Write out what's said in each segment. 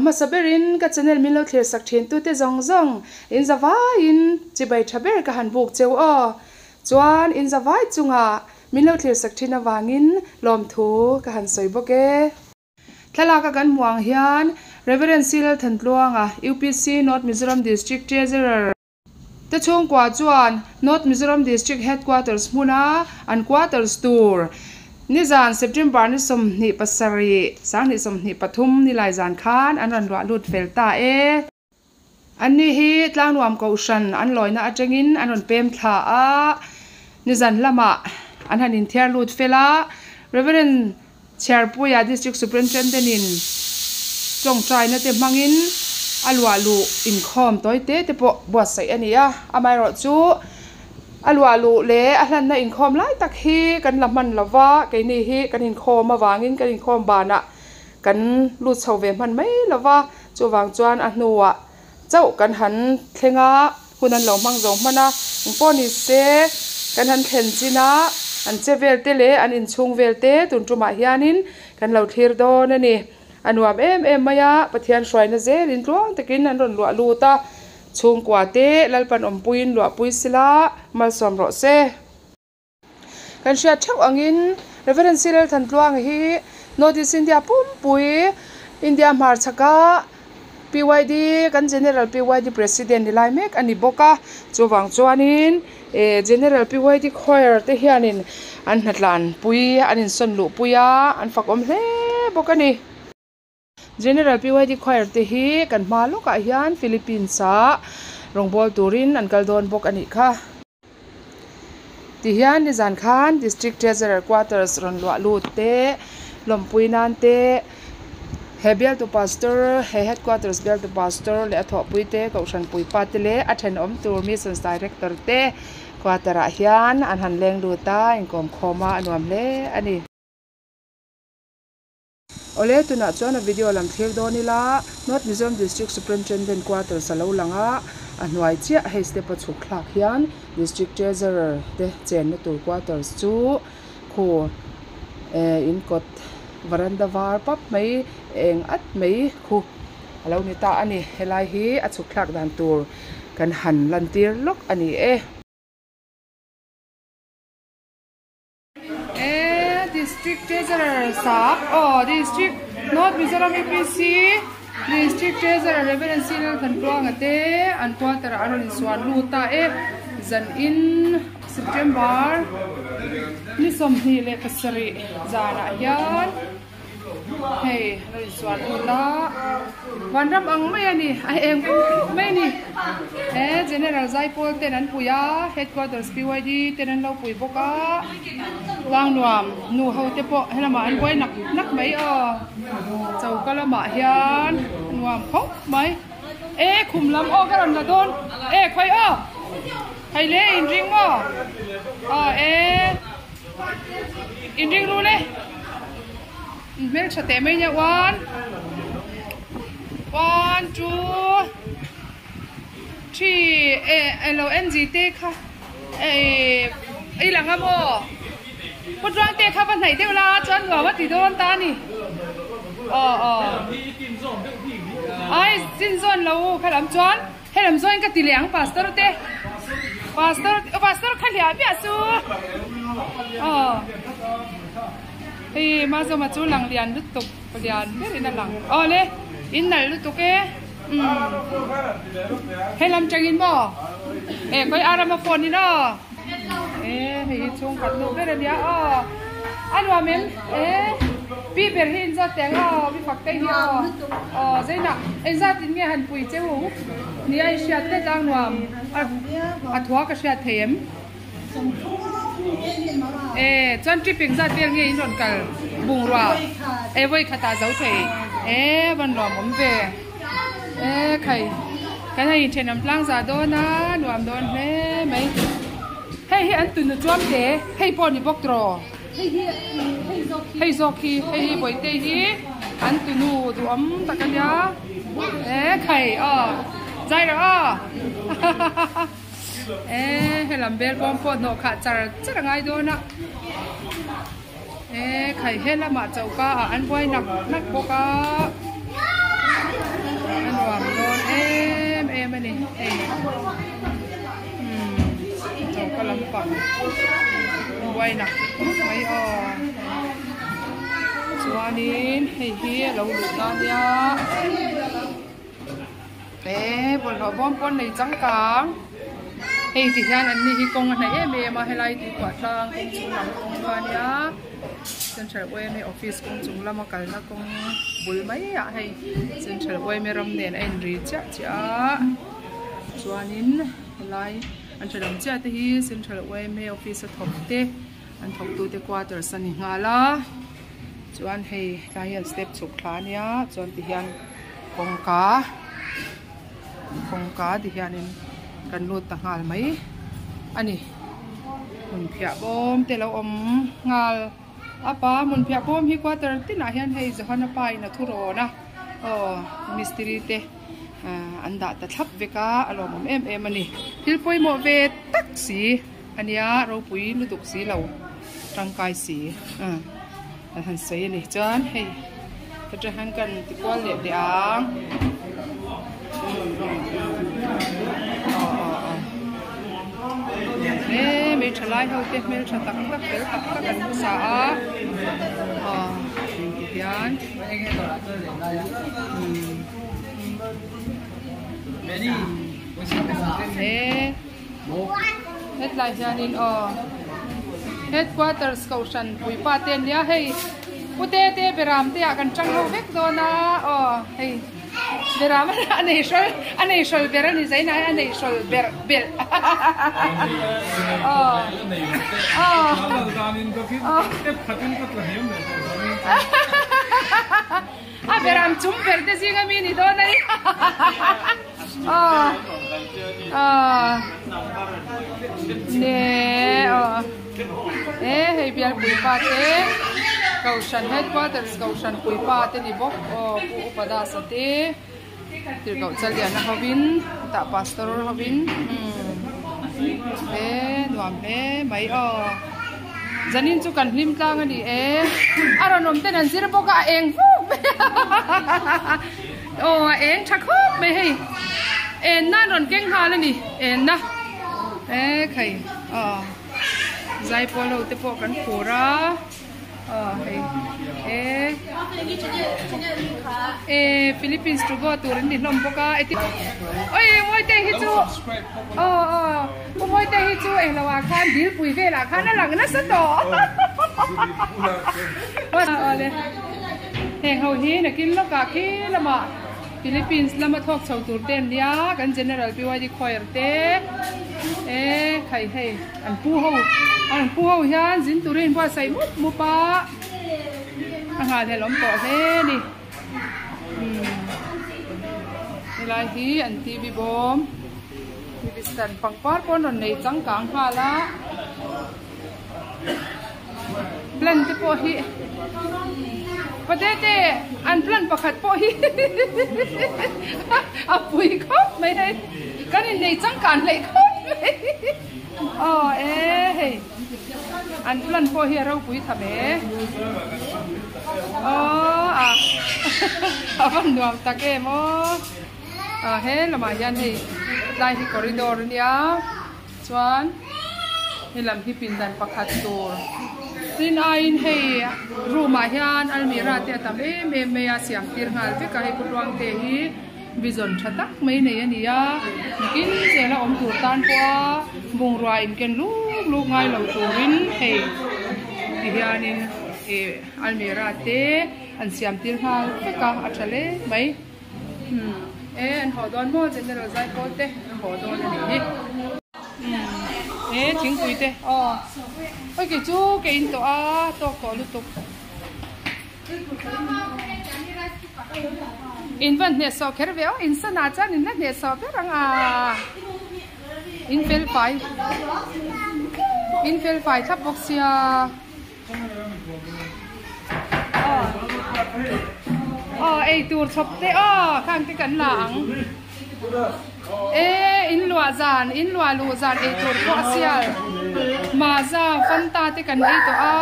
A hmasa berin ka channel min lo thlir sak thin tute zawng zawng in zavaiin chibai tha ber ka han buk cheu aw. Chuan in zavai chunga min lo thlir sak thin avangin lawmthu ka han sawi bawk e. Thlalak a kan hmuh ang hian Rev. C. Lalthantluanga, UPC North Mizoram District Treasurer, Te chhungkua chuan North Mizoram District Headquarters hmuna an quarters tur nizan September ni 27, 2023 nilai zan khan an rawn luah lut fel ta e. Anni hi Tlangnuam Kohhran an lawina atangin an rawn pem thla a, nizan lamah an han inthiar lut fel a, Rev. Chhiarpuia District Superintendent-in tawngtaina te hmangin a luah luh inkhawm tawi te te pawh buatsaih a ni a, amaherawhchu a luah luh leh a hlanna inkhawm lai tak hi kan la hman lo va, keini hi kan inkhawm avangin kan inkhawm banah kan lut chho ve hman mai lo va, chuvang chuan a hnuah chauh kan han thleng a, hun an lo hmang zo hman a, engpawh ni se kan han thlen chin a, an che vel te leh an inchhung vel te tun tumah hianin kan lo thlir dawn a ni. A nuam em em mai a, Pathian hruaina zelin tluang takin an rawn luah lut a, chhungkua te Lalpan awmpuiin luahpui sila malsawm rawh se. Kan hriat theuh angin Reverend Cyril Thantluanga hi North East India pumpui India hmarchhaka PYD kan General PYD President ni lai mek a ni bawk a, chuvang chuanin eh General PYD Choir te hianin an hnatlanpui an insawn luhpui a, an fakawm hle bawk a ni. General PYD Choir te hi kan hma lawkah hian Philippines ah rawngbâwl turin an kal dawn bawk a nih kha. Tihian nizan khan District Treasurer Quarters rawn luah lut te, lawmpui nan te, he bialtu Pastor, he Headquarters bialtu Pastor leh a thawhpui te, Kohhran puipa te leh a thenawm tur Missions Director te quarter ah hian an han leng lut a, inkawmkhawm a, a nuam hle a ni. Awle, tunah chuan a video lam thlir dawn ila, North Mizoram District Superintendent Quarters a lo lang a, a hnuai chiah hei step a chhuk thlak hian District Treasurer te chenna tur quarters chu khu eh in kawt varanda var pap mai eng at mai khu a lo ni ta a ni. Helai hi a chhuk thlak dan tur kan han lantir lawk a ni e. E District Treasurer sap aw District North Mizoram UPC District Treasurer Reverend C Lalthantluanga te an quarter ah an rawn insuan lut ta e zan in September ni 27 zanah hian Hei a rawn insual lut a vanram ang mai a ni a eng puk mai a ni he general zaipawl ten an pui a headquarters PYD ten an lo pui bawk a tlangnuam nu ho te pawh helamah an buai nak nak mai aw choka lamah hian a nuam khawp mai e khum lam aw ka rawn la dawn e khawi aw hei le inring maw aw e. Inring rul e in hmeltha teh mai nia one one two three eh alo en zi te kha eh i lang a maw kawtruang te kha va hnaih deuh la chuan nuam a ti dawn ta a ni aw aw ai chin zawn lo kha lam chuan. Helam zawin ka ti leh ang pastor te pastor pastor kha hliah miah chu aw hei mazawma chu lang lian lutuk lian berin a lang aw le in nalh lutuk e umm helam tangin maw e khawi arama phone in aw e hei hi chhungkhat nu ber ania aw a nuam em e pi ber hi inzawt teh ang aw mi fak te hi aw aw zainah engzat in nge han pui che u ni a i hriat tlat a nuam a thua ka hriat thei em e chuan trip engzat vel nge in rawn kal bungrua e vawi khatah zo thei e van nuam awm ve e khai. Kan han inthenawm tlang zah dawn a, nuam dawn hle mai. Hei hi an tunu chuam te, hei pawh ni bawk tawh. Hei hi hei zawk hi. Hei zawk hi, hei hi Bawihte hi an tunu duhawm tak a nia. E khai aw, zai rawh aw. E helam bel bawm pawh hnawh khah char char a ngai dawn a. E khai helamah choka ah an buai nak nak bawk a. nuam dawn em em a ni hei umm choka lampang buai nak mai aw chuanin hei hi a lo luh na nia e bawlhhlawh bawm pawn nei changkang hei ti hian an ni hi kawng a hnaih em em a helai tuikhuah tlang kawng chung lam kawng kha a nia. Central yma office kawng chung lama kalna kawng bul maiah hei Central yma ram nen a inri chiah chiah a chuanin helai an tha lam chiah te hi Central yma office a thawk te an thawk tute quarters a ni nghal a chuan hei tlai hian step chhuk thla a nia chuan ti hian kawngka kawngka ti hianin kan lut ta nghal mai a ni. Hmun phiah bawm te lo awm nghal a pa hmun phiah bawm hi quarter tinah hian hei Johana pa in a thu rawn a aw mistiri te ah an dah ta thlap vek a a lawmawm em em a ni thil pawimawh ve tak si a nia ropui lutuk si lo tangkai si ah an han sawi a ni chuan hei heta hian kan ti kual leh teh ang aw aw aw he mi thalai ho te hmeltha tak tak fel tak tak an hmasa a aw ti hian he hetlai hianin aw headquarters kohhran puipa te an nia hei pute te beram te ah kan tang ho vek dawn a aw hei beram a nei hrawl a nei hrawl ber a ni zainah hian a nei hrawl ber belh aw aw a beram chung ber te zinga mi ni dawn a ni. Aw aw ne aw e hei bial puipa te kohhran headquarters kohhran puipa te ni bawk aw pu upa dasa te tirhkoh chaliana hovin tah pastor hovin umm e nuam hle mai aw zanin chu kan hlim tlang a ni e a rawn awm ten an zir bawk a a eng vuk mai a. Aw a eng tha khawp mai hei en nan rawn keng nghal a ni en na e khai aw zaipawl ho te pawh kan phur a aw hei e e Philippines to go tur an ni hlawm bawk a oi Mawite hi chu aw aw u Mawite hi chu englo ah khan dilpui velah khan a lang nasa tawh awle. Heng ho hi nakin lawkah khi lamah Philippines lama thawk chho tur te an nia kan General PYD Choir te e khai hei an pu ho an pu ho hian zin turin in buatsaih mup mup a a nghahhlelh awm tawh hle a ni umm helai hi an TV bawm TV stand pangpar pawh an rawn nei changkang nghal a. Plant te pawh hi Patete an plant pakhat pawh hi a pui khawp mai hei kan innei changkan hleih khawp mai aw e hei an plant pawh hi a ropui tham e aw a a van nuam tak em aw a he lamah hian hei tlai hi corridor a nia. Chuan he lam hi pindan pakhat tur tin aiin hei room ah hian almirah te a tam em em mai a siam tir nghal vek a hei kutruang te hi vision tha tak mai nei a ni a nakin zela awm tur tan pawha bungrua in ken luk luk ngai lo turin hei ti hianin ih almirah te an siam tir nghal vek a a tha hle mai. Umm e an haw dawn maw general zaipawl te an haw dawn a nih hi umm e thingpui te aw oi kei chu ka in tawh a tawk tawh lutuk in van hnehsawh kher ve aw in sana chuan in la hnehsawh ber ang a in fel fai in fel fai thlap bawk sia. Aw ei tur chhawp te aw khang te kan la ang e in luah zan in luah luh zan ei tur pawh a sial maza fanta te kan ei tawh a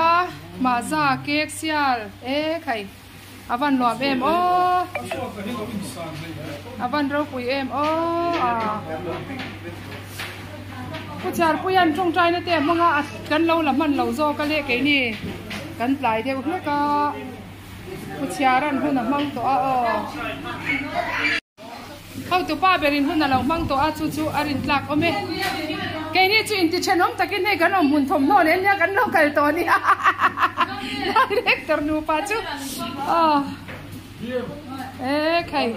maza cake sial e khai. A van nuam em aw. A van ropui em aw. Pu Chhiarpuia'n tawngtaina te a hmang a, kan lo la hman lo zawk a leh keini kan tlai deuh hlek a. Pu Chhiara'n hun a hmang tawh a aw. Hotupa berin hun a lo hmang tawh a, chu chu a rintlak awm e. Keini chu inti thenawm takin hei kan awm hmun thawmhnaw nen nia kan lo kal tawh a nia. Director nupa chu aw e khai.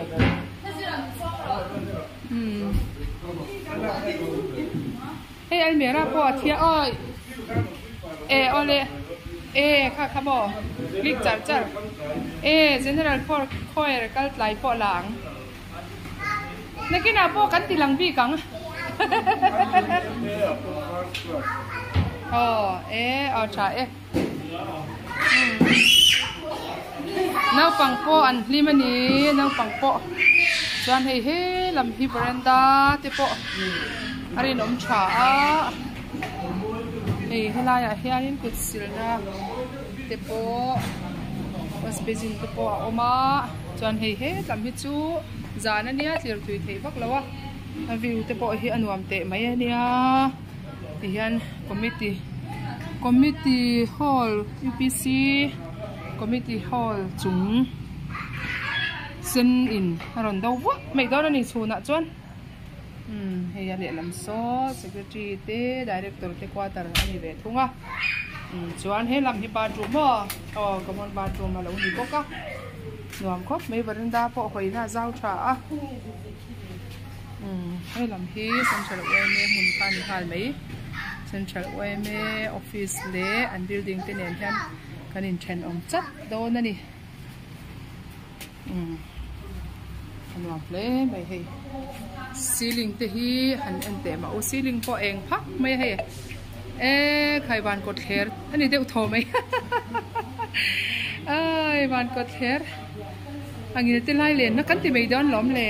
Umm hei almira pawh a thia awi e awle e kha kha maw click char char e general for choir kal tlai pawh la ang nakinah pawh kan ti lang bik ang aw e aw tha e Naupang pawh an hlim a ni naupang pawh chuan hei he lam hi veranda te pawh a rinawm tha a hei helaiah hianin kut silna te pawh wash basin te pawh a awm a chuan hei he lam hi chu zan a nia thlir thui theih vak lo a a view te pawh hi a nuam teh mai a nia. Tihian committee committee hall upc committee hall chung sen in a rawn do vuah mai dawn a ni chhunah chuan umm hei a lehlam saw secretary te director te quarter a ni ve thung a umm chuan he lam hi bathroom aw aw common bathroom a lo ni bawk a nuam khawp mai varanda pawh hawina a zau tha a. Umm he lam hi central yma hmun kha a ni nghal mai central yma office leh an building te nen hian kan inthenawm chat dawn a ni umm a nuam hle mai hei ceiling te hi han en teh mah u ceiling pawh a eng phak mai a hei e khai van kawt thler a ni deuh thaw mai ai van kawt thler. A ngil te lai lenna kan ti mai dawn lawm le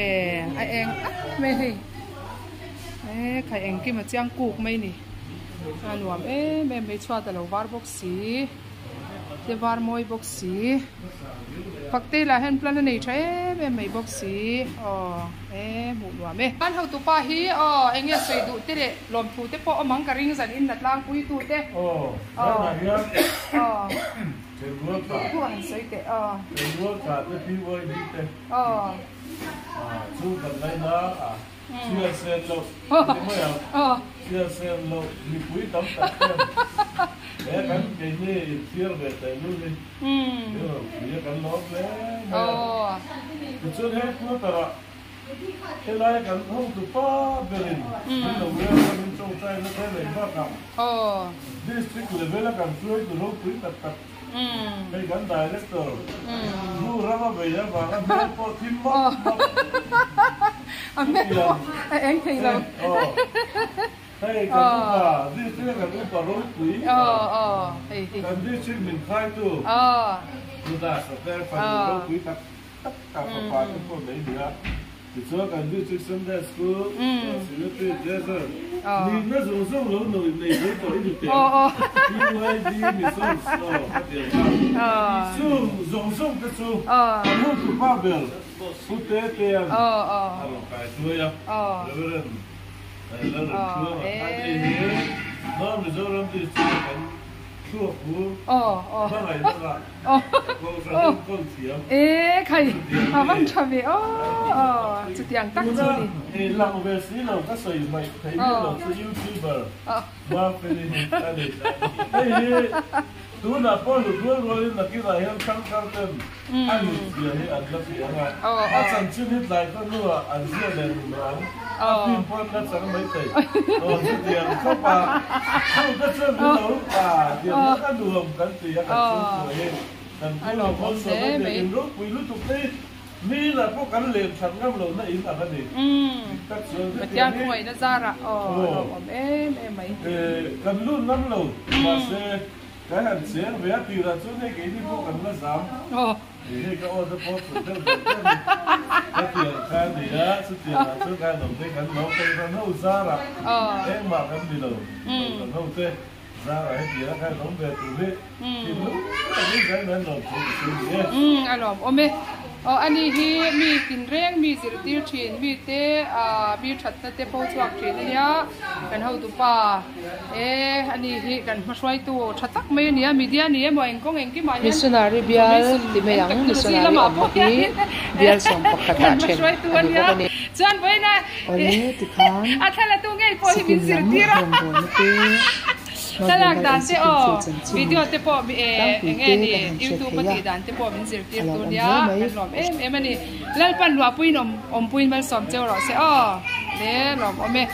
a eng ak mai hei e khai engkim a chiang kuk mai ni a nuam em em mai chhuat a lo var bawk si te var mawi bawk si fakte lah hian plan a nei tha em em mai bawk si aw e hmuh nuam e. An hotupa hi aw eng nge sawi duh te leh lawmthu te pawh awm ang ka ring zan in la tlangpui tu te aw aw. Thu an sawi teh aw. Helai kan hotu pa berin min lo rel panin tawngtaina te leh bakah District level a kan hruaitu ropui tak tak hei kan Director nu rama vei avanga hmel pawh thim mawp mawp chutiang hei kan upa District a kan upa ropui kan District min khaitu Nu Dasa te fanu ropui tak Tak tak fapa te pawh nei nia. Tichuan kan District Sunday School Secretary Treasurer nihna zawng zawng lo nei zo tawh i ni teh ang. PYD Missions aw ka ti ang a. Chung zawng zawng te chu kan hotu pa ber Pu Tetea'n a rawn kai hruai a. Reverend Lalremtluanga khan hei hi North Mizoram District a kan thluak bur hmangaihna lah E khai a van tha ve aw chutiang tak chu ni. Lang ve si lo ka sawi hmaih thei miah lo chu youtuber Mafeli hi a ni. Hei hi tunah pawh hlut rual rualin nakinah hian thangthar ten a hlut zia hi an la hria ang a. A chanchin hi tlai khaw hnuah an ziah leh run ang. A film pawh an la chang maithei. Aw chutiang khawp a Chhungte chuan min lo a tiang hian a nuam kan ti a kan chhungkua hi kan pu lo hawn sawm a biak in ropui lutuk te hi mi inah pawh kan len that ngam lo na in ang a ni dik tak chuan hetiang hi kan lut ngam lo mahse kan han cheng ve a tirah chuan hei keini pawh kan la zam. Hei ka aw te pawh thut deuh deuh deuh ni. Ka tiang kha a ni a, chutiang ah chuan kan awm te kan lo kei ran ho zar ah engmah kan ni lo, kei ran ho te. Zara heti a khan awm ve tur hi thinlung takin kan han lawm thu ka sawi ni e. Umm a lawm awm e. Aw ani hi mi tinreng mi zirtir thin mi te ah mi thatna te pho chhuak thin a nia kan hotupa e ani hi kan hmahruaitu tha tak mai a ni a media ni emaw engkawng engkimah hian Missionary bial information ti mai an ang technology missionary lamah awmna pawh hi hianin bial sawm pakhat kan ah then hmahruaitu a a ni nia bawk a ni. chuan vawiina Awle tikhan a thla tu ngei pawh hi min Sikkim lam zirtir a. rawngbawlna te Thlalak Hmabunga dan in te Sikkim aw, thil chanchin video te pawh tlangpui eng te nge ni kan han hre youtube a thei a, tih dan te pawh min zirtir a lo tur awm nia hle mai. kan lawm em em a ni. Lalpan luahpuiin awm awmpuiin malsawm cheu rawh se aw, le lawm awm e.